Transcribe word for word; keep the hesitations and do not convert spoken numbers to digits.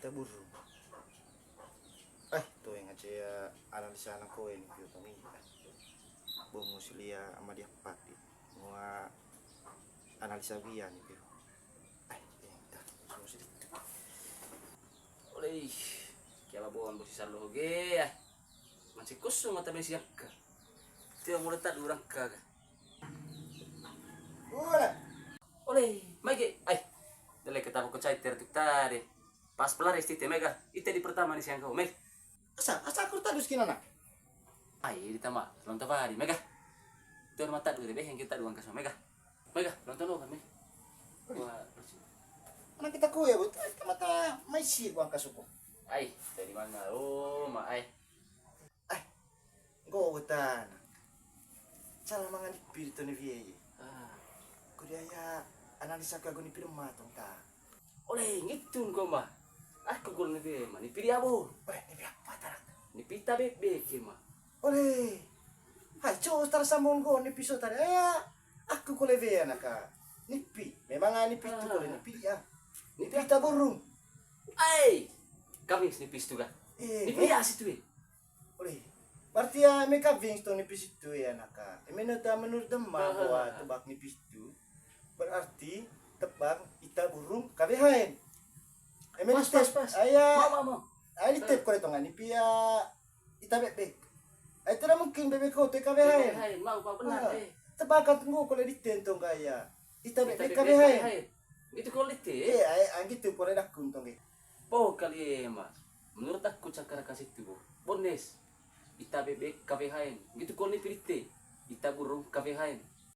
Ita burung. Eh, tueng aja ya, analisa anak koe ni piu kami. Bongo silia ama dia pati. Mua analisa wia ni piu. Eh, ita, semua sedikit. Oleh, kia babon bosi sarlo ge ya. Masih kosong mata besi akka. Tiang mulai tak durang ka. Ora. Oleh, mai ge. Ai. Dale kata ko cai ter tuk tadi. Pas pelaris tite mega. Ite di pertama ni siang kau, Meg. Asa, asa aku tadus kinana. Ai, di tama, lonta bari, Mega. Tur mata dua deh, yang kita duang kasih, Mega. Mega, lonta no kan, Meg. Wah, anak kita kue, Bu. Kita mata mai si buang kasuku. Ai, dari mana? Oh, ma ai. Ai, go wetan. Salah mangan di piri to ni vie. Ah. Ko dia ya analisa ka go ni piri matong ta. Oleh ngitun ko ma. Aku ko ni vie ma ni piri abo. Oleh ni piri apa tarak? Ni pita bebek ma. Oleh. Hai, co tar sambung go ni piso tadi. Aya, aku ko leve anak ka. Ni pi. Memang ah, ni pi tu ko ni pi ah. Ni pita burung. Ai. Kami ni pis tu ga. Eh, ni pi ah situ eh. Oleh. Berarti ya eme kaving stone ni pis tu ya anak ka. Eme nota menurut dema bahwa tebak ni pis tu. Berarti tebak ita burung kavehaen. Eme pas, pas, pas. Aya. Mau, mau, mau. Ai di tep kore tongan ni pia ita bebek. Ai tidak mungkin bebek kau te kavehaen. Kavehaen, mau, mau benar eh. Tebakan tunggu kole di tentong gaya. Ita bebek kavehaen. Itu kole te. Eh, ai anggitu kole dakun tong eh. Oh, kali eh, Mas. Menurut aku cakar kasih tubuh. Bones. Ita bebek kavehaen. Gitu kole pirite. Ita burung kavehaen.